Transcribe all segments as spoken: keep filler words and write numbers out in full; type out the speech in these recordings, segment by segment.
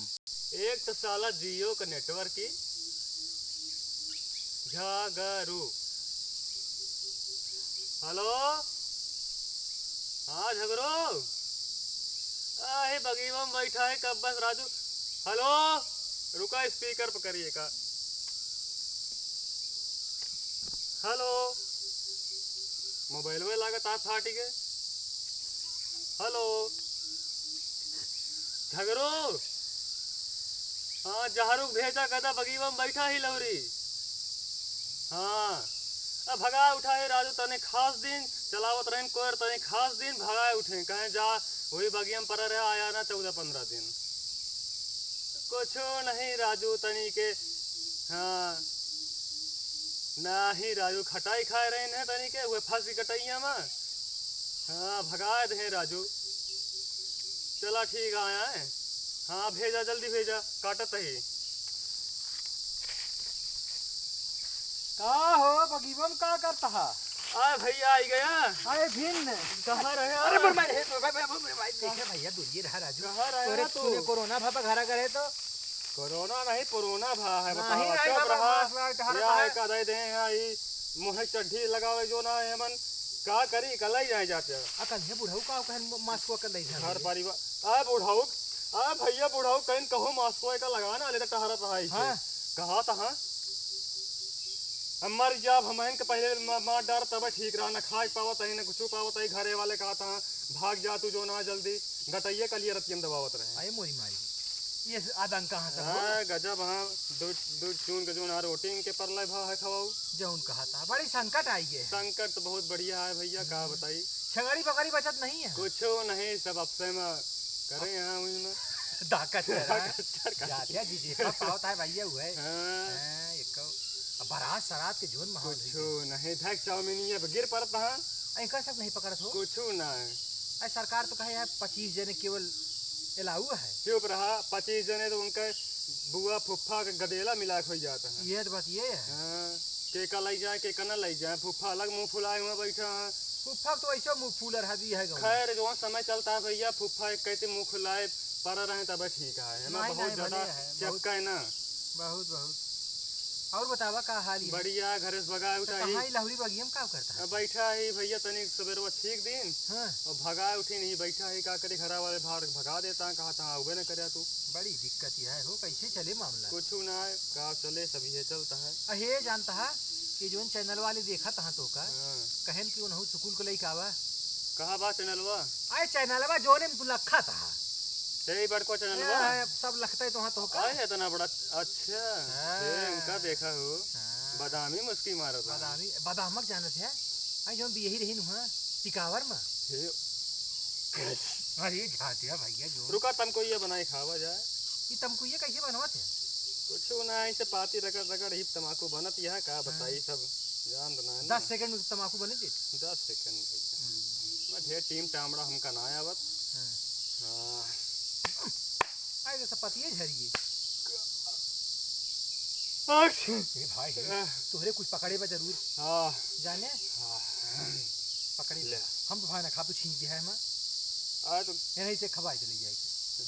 एक तो साला जियो का नेटवर्क ही झगरू। हेलो, हाँ झगरू, आहे बगीवा में बैठा है कब बस राजू। हेलो, रुका, स्पीकर पर करिए का। हेलो, मोबाइल में लागत आप फाटी के। हेलो, झगरू, हाँ, जहरू क भेजा गदा बगीवा में बैठा ही लौरी। हाँ, अब भगा उठा है राजू, तने खास दिन चलावत रहेन कोयर, तने खास दिन भगा उठे, कहे जा वही बगिया में पड़ा रहा, आया ना चौदह पन्द्रह दिन। कुछो नहीं राजू, तनी के, हाँ, नाही राजू, खटाई खाए रहेन है तनी के, उहे फंस गई कटैया में। हाँ, भगाए दे राजू। चला ठीक आया है। हाँ, भेजा, जल्दी भेजा, काटत ही। का हो, बगीवा में का करत हा? आए भैया, आई गया। आए भिन्न। कहाँ रहे? अरे, मर मारे, हे, भाई, भाई, भाई, भाई, देखे भैया, दूरिये रहा राजू। कहाँ रहे तोरे तू? तूने कोरोना भा घरा करे तो। कोरोना नहीं, पुरोना भा है, नहीं, बताओ, नहीं, चुप बाबा, रहा। मास्क लगा के टहरत या है। एक आधा दे हैं, ई मुँह चड्ढी लगावे जो ना है मन, का करी, कलाई जाए जाते हैं। आ, कल है बुढ़ऊ का कहन मास्क वो कर दे घर परिवार, आ बुढ़ऊ, आ भैया बुढ़ऊ कहीं कहो मास्क वो का लगा ना, ले तो टहरत रहा इसे। हाँ। कहा था, हाँ? अब मर जाब, हमहन के पहले मा-, मार डार, तब ठीक रहा, न खाए पावत है, न कुछ पावत है। घरे वाले कहा था, "भाग जा तू जो ना जल्दी", गटैया के लिए रतियन दबावत रहे। अरे मोरी माई, ये आदंग कहाँ से हो? हाँ, गजब, हाँ, दो, दो चून के जो ना रोटी इनके परले भाव है खवाऊ। जौन कहा था, बड़ी संकट आई है। संकट तो बहुत बढ़िया है भैया, का बताई। छगड़ी बगड़ी बचत नहीं है। कुछ नहीं, सब आपसे में करे यहाँ हुई में। दाकत कर रहा है। दाकत कर रहा है। जातिया जी, जी, पावत है भैया हुए। हाँ। हाँ, एक अब बारात सरात के जोन माहौल है। कुछू नहीं, धक चाउमीन ये गिर पड़त हाँ। एकर सब नहीं पकड़त हो? कुछू ना है। अरे सरकार तो कहे है पच्चीस जने केवल अलाउ है। चुप रहा, पच्चीस जने तो उनके बुआ फुफ्फा के गदेला मिला के हो जाता है। ये तो बात ये है। हाँ, के का लाई जाए, के का ना लाई जाए, फुफ्फा अलग मुँह फुलाए हुए बैठा है। फुफ्फा तो ऐसे मुँह फूलर है, दी है गौर। खैर, जो समय चलता है भैया, फुफ्फा एक कहते मुँह फुलाए पड़ा रहे तब ठीक है, है ना? नहीं, बहुत नहीं, ज्यादा भले है, बहुत। चपका है ना। बहुत, बहुत। और बतावा का हाल है? बढ़िया, घरे से भगा तो उठा ही। कहाँ ही लहुरी बगिया में का करता है? अब बैठा ही भैया, तनी सबेरवा छीक दिन। हाँ। और भगा उठी नहीं, बैठा ही का करे, घरा वाले बाहर भगा देता, कहा था, "उबे न करे तू।" बड़ी दिक्कत यह है हो, कैसे चले मामला? कुछ ना है, का चले, सब ये चलता है। अहे जानता है कि जोन चैनल वाले देखा था तो का, हाँ। कहन कि उनहु सुकुल को लइका आवा। कहाँ बा चैनलवा? आए चैनलवा जोने में तू लखा था। यही बड़को चैनलवा? ए, सब लखते तो हाँ तो का। आए इतना बड़ा, अच्छा। हाँ। ए, उनका देखा हो। हाँ। बादामी मुस्की मारत बा। बादामी, बादामक जानत है? आई जौन बियही रही नुहा, टिकावर में। हे। अरे झाटिया भैया जो। रुका, तमको ये बनाए खावा जाए। ये तमको ये कैसे बनवत है? कुछ ना, ऐसे पाती रगड़ रगड़ ही तमाकू बनत यह का बताई हाँ। सब जान ना है ना। दस सेकंड में तो तमाकू बने दे। दस सेकंड भैया। हम्म। मैं ढेर टीम टामड़ा हमका ना आवत। हाँ। हाँ। आई तो सब पतिये झरिए। अच्छा। ए भाई, हाँ। तोहरे कुछ पकड़े बा जरूर। हाँ। जाने? हाँ। पकड़े ले। हम तो भाई ना खा, तू छीन गया है हमार। आ तो ये नहीं से खवाई चले जाए।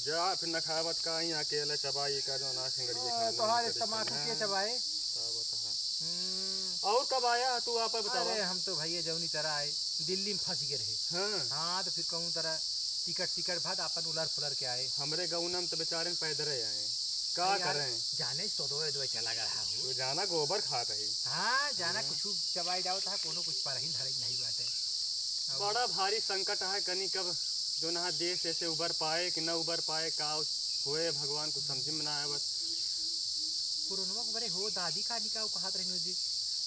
जा, फिर ना खाए बात का, यहाँ अकेले चबाई का जो ना सिंगड़िए हाँ, खाने तोहार में इस तमाकू के चबाए? का बता। हम्म। और कब आया तू, आप बतावा? अरे, हम तो भैया जौनी तरह आए, दिल्ली में फंस गए रहे। हाँ। हाँ, तो फिर कहूँ तरह टिकट सिकट भद अपन उलर फुलर के आए। हमरे गौना में तो बेचारे पैदल ही आए। का अरे यार, करें? जाने सोदोए दोए चला गया हो। तू जाना गोबर खात ही। हाँ, जाना हाँ। कुछ चबाई जाओ था, कोनो कुछ पर ही धरे नहीं बाटे। अब बड़ा भारी संकट है, कनी कब जो ना देश ऐसे उबर पाए कि न उबर पाए, का होए भगवान कुछ समझ में ना आए बस। कोरोनवा के बरे हो, दादी का निकाह कहत रही जी।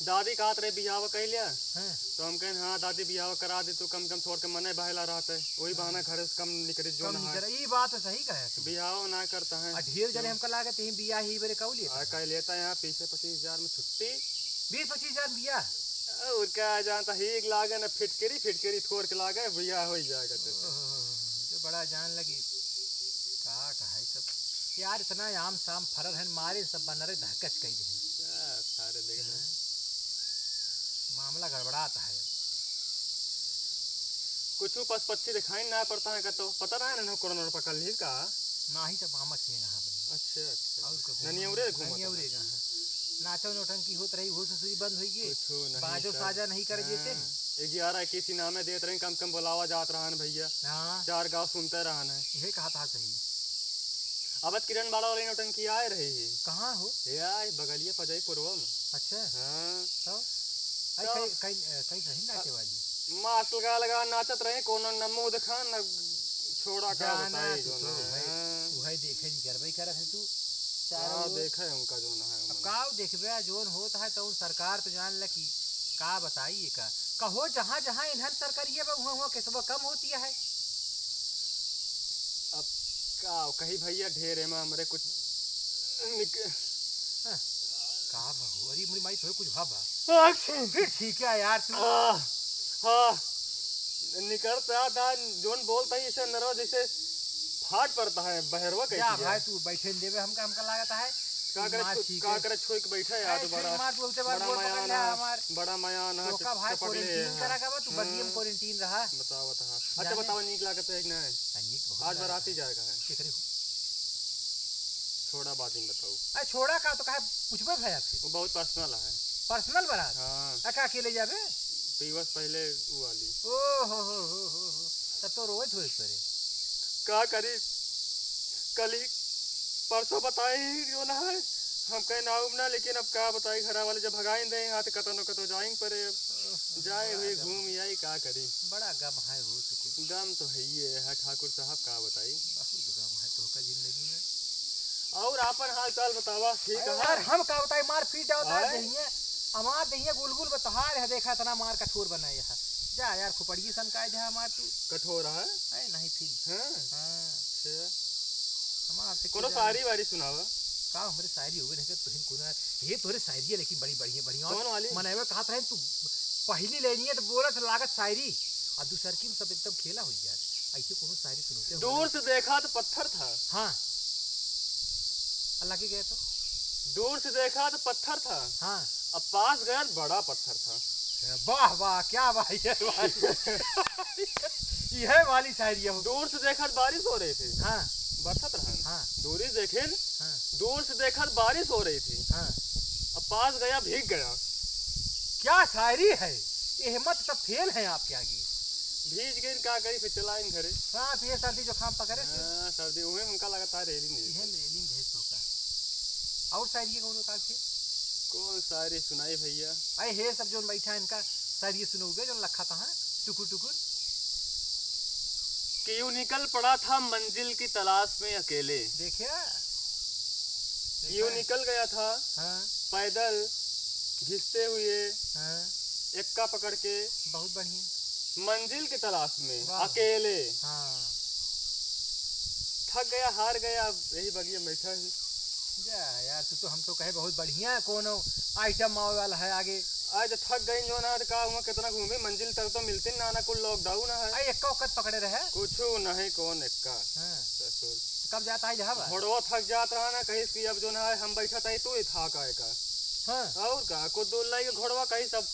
दादी कहत रहे बियाह कर लिया। हाँ। तो हम कहें, "हाँ दादी, बियाह करा दे तो कम से कम थोड़ के मने बहला रहते, वही बहाना हाँ। घर से कम निकले जो कम ना है।" निकले, ई बात तो सही कहे तू। बियाह ना करता है। आ ढेर जने क्यों? हमका लागत ही बियाह ही बरे कऊ लेता आ, है। कह लेता है यहाँ पीछे पच्चीस हजार में छुट्टी। बीस पच्चीस हजार बियाह। और का जानता ही, एक लागे ना फिटकरी, फिटकरी थोड़ के लागे, बियाह हो ही जाएगा तो। ओहो, तो बड़ा जान लगी। का कहे सब। यार, इतना आम शाम फरल है, मारे सब बनरे धकच कई दे। आ, सारे देख ले। हैं? मामला गड़बड़ाता है। कुछ पस पक्षी दिखाई ना पड़ता है का, तो पता ना है ना कोरोना पकड़ ली का। ना ही सब आमक से यहाँ पे। अच्छा, अच्छा। और का घूमा? ननियौरे घूमत ननियौरे है। का है। नाचो नौटंकी होत रही, वो ससुरी बंद होई गई। कुछो नहीं बाजो सर। साजा नहीं कर देते। हाँ, ग्यारह इक्कीस इनामे देत रही, कम कम बुलावा जात रहन भैया। हाँ। चार गाँव सुनते रहन है। यही कहा था सही। अब किरण बाड़ा वाली नौटंकी आए रही है। कहाँ हो? ये आए बगलिया पजई पुरवा में। अच्छा। हाँ। तो? आई तो कई, कई, अ, कई रही नाचे वाली? मास्क लगा लगा नाचत रहे, कोनो न मुंह दिखा, न छोड़ा का जाना बताई तू जो तो ना। भाई, हाँ। उहै देखे निकरबे करत है तू। चारों हाँ, ओर। देखे उनका जो ना है अब मन। का देखबे, जोन होत है तो सरकार तो जान ले कि का बताई ये का। कहो जहाँ जहाँ इन्हन सरकारिये बा, उहाँ उहाँ केसवा कम होती है। अब का कही भैया, ढेर एमा हमरे कुछ निक- हाँ, का बा हो? अरे मोरी माई, थोड़े कुछ भा बा। अच्छा। फिर ठीक है यार, तू आ, हाँ, निकलता था, जोन बोलता है इसे नरवा जैसे फाट पड़ता है, बहरवा जा कहती है। भाई, तू बैठे न देवे हमका, हमका लागत है। का करे मार छो-, ठीक का है। करे छोड़ के बैठा है, अरे आज फिर बड़ा, मार बोलते बार बड़ा बोल पकड़ मयान लिया है, हमार। बड़ा मयान है, तो का भाई, चपक ले quarantine है। करा का बा, तू बगिया में हाँ। Quarantine रहा। बतावत है। अच्छा जाने। बताओ, नीक लागत है कि नहीं? हाँ, नीक बहुत आज लागत बाराती है। जाएगा है। केकरे हो? छोड़ा, बाद में बताऊ। अरे छोड़ा का तो काहे पूछबे भैया फिर? वो बहुत personal है। Personal बारात? हाँ। आ, का अकेले जाबे? पीवस पहले उ वाली। ओ हो हो हो हो हो। तब तो रोए धोए पड़े। का करी? कल ही परसों बताई ही जो ना है। हम कहे ना उब ना, लेकिन अब का बताई, घरा वाले जब भगाइन दे यहाँ तो कतो न कतो जाइन पड़े। अब जाए हुए घूम आई, का करी? बड़ा गम है हो तुझको। गम तो है ही है, ठाकुर साहब, का बताई? बहुत गम है तोहका जिंदगी में। और आपन हाल चाल बतावा, ठीक है? यार, हम का बताई, मार पीट जावत है आय? दहिया, हमार दहिया गुलगुल बतहार है, देखा इतना मार कठोर बनाए है। जा यार, खोपड़िए सन का दे हमार तू। कठोर है? अरे नहीं फिर। हाँ? हाँ। अच्छा। हमार से कोनो के जाने। शायरी वारी सुनावा। का हमरे शायरी होवे नहीं, तुहिन कोना, ये तोरे शायरी है, लेकिन बड़ी बढ़िया, बढ़िया। कौन वाली? मनैवे कहत रहे तू पहली लेनी है तो बोलत लागत शायरी, आ दूसर की में सब एकदम खेला हो जात। ऐसे कोनो शायरी सुनोते हो दूर ना? से देखा तो पत्थर था। हाँ। अल्लाह के गए तो? दूर से देखा तो पत्थर था। हाँ। अब पास गया तो बड़ा पत्थर था। वाह, वाह, क्या वाह, ये वाली, ये वाली शायरी है। दूर से देखा तो बारिश हो रही थी। हाँ। बरसत रहन। हाँ। दूरी देखेन, हाँ। दूर से देखा तो बारिश हो रही थी। हाँ। अब पास गया, भीग गया। क्या शायरी है, ये हिम्मत सब फेल है आपके आगे। भीज गइन, का करी, फिर चलाइन घरे। हाँ, फिर ये सर्दी जुकाम पकड़े फिर। हाँ, सर्दी, उहे हमका लगातार रेली नहीं। इहे रेली भेज तो का। और शायरी के कौनो का थे? कौन शायरी सुनाई भैया? अरे हे सब जोन बैठा है इनका शायरी सुनोगे, जोन लखा था, हाँ? टुकुर टुकुर। कि यूं निकल पड़ा था मंजिल की तलाश में अकेले। देखा? कि यूं देखा? निकल गया था हाँ। पैदल घिसते हुए हाँ। एक्का पकड़ के बहुत बढ़िया। मंजिल की तलाश में वाह। अकेले। हाँ। थक गया, हार गया, अब यही बगिया में बैठा है। जा यार, तू तो, हम तो कहे बहुत बढ़िया कोनो item आवे वाला है आगे। आज तो थक गई जो ना, तो का हुआ, कितना घूमी, मंजिल तक तो मिलती ना, ना कुल lockdown है। आ, एक्का वक्त पकड़े रहे? कुछ नहीं, कौन एक्का? हाँ। ससुर। तो कब जाता है जहाँ बा? घोड़वा थक जात रहा ना, कहिस कि अब जो ना है, हम बैठा था, तू ही था का एका। हाँ। और का, कुछ दूर लाई के घोड़वा कहिस अब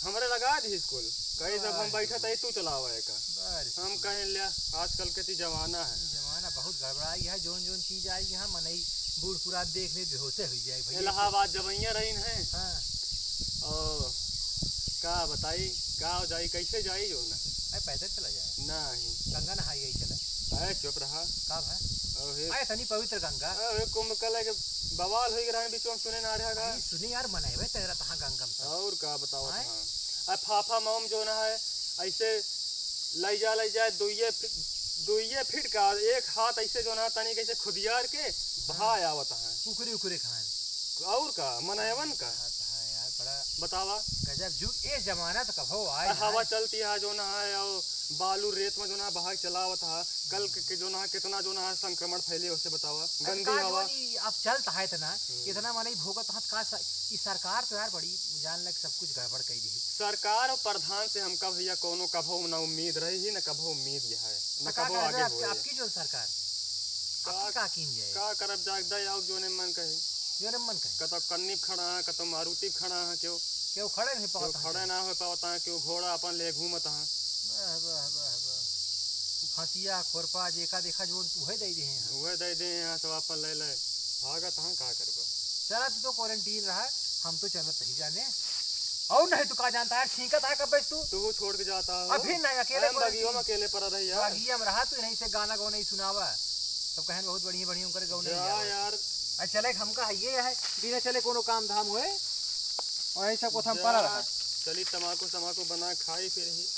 हमरे लगा दी स्कूल, कहिस अब हम अरे। बैठा था, तू चलावा एका। बारिश हम कहें लिया, आजकल के ती जमाना है। जमाना बहुत गड़बड़ा है, जोन जोन चीज आई है, मनई बूढ़ पुरान देख ले, बेहोशे हुई जाए भैया। इलाहाबाद जबैया रही है। हाँ। ओ, का बताई, गाँव जाई, कैसे जाई जो ना? अरे पैदल चला जाए। नहीं। गंगा नहाई आई चला। अरे चुप रहा। का भा? अरे हे। अरे तनी पवित्र गंगा। अरे कुंभ कला के बवाल होई रहा है, बीच में सुने ना रहा का? अरे सुनी यार, मनैवे तैरा तहाँ गंगम से। और का बताओ आय? हाँ। अरे फाफा मऊम जो ना है, ऐसे लई जा, लई जा, दुइये फी-, दुइये फीट का एक हाथ ऐसे जो ना तनी कैसे खुदियार के बहा हाँ। आवत है। कुकुरी उकुरी खान। और का, मनैवन का। हाँ, तो हाँ यार, बड़ा बतावा। गजब जुग, ए जमाना तो कभो आए अरे ना। हवा चलती है जो ना है, और बालू रेत में जो ना बहा के चलावत है। कल के, के जो ना कितना जो ना संक्रमण फैले, उसे बतावा। अरे गंदी का हवा। जोन ई अब चलत है इतना, हम्म। इतना मनई भोगत है, का स-, ई सरकार तो यार बड़ी जान लग सब कुछ गड़बड़ कर दी। सरकार और प्रधान से हमका भैया कोनो कभो ना उम्मीद रही ही, ना कभो उम्मीद यह है, ना तो का कभो कहबे आगे आपकी, होए। आपकी जो सरकार, का, आपकी का कीन जाए? का करब जागदा और जोने मन कहे। जोने मन कहे। कतो कन्नी पे खड़ा है, कतो मारुति पे खड़ा है, क्यों? क्यों खड़े नहीं क्यों पावत हैं? खड़े ना हो पावत हैं, क्यों घोड़ा अपन ले घूमत हैं। वाह, वाह, वाह, वाह। फंसिया, खोरपा, जेका देखा जौन उहे दे दे हैं। उहे दे दे हैं, सब आपन ले ले। भागत हाँ, का करबा? चला, तू तो क्वारंटीन रहा, हम तो चलत ही जाने। और नहीं तो का जानता यार, छींकत आ कब बस तू? तू छोड़ के जाता हो। अभी नहीं, अकेले हम बगिया में quarantine। अकेले पड़ा रही यार। बगिया में रहा तू, नहीं से गाना गौना ही सुनावा। सब कहन बहुत बढ़िया बढ़िया उनकर गौना जा ही आवा। यार। अरे चले, हमका है ये है, बिना चले कोनो काम धाम होए। और यही सब कोथम जा, पड़ा रहा। चली तमाकू समाकू बना खाई फिर ही।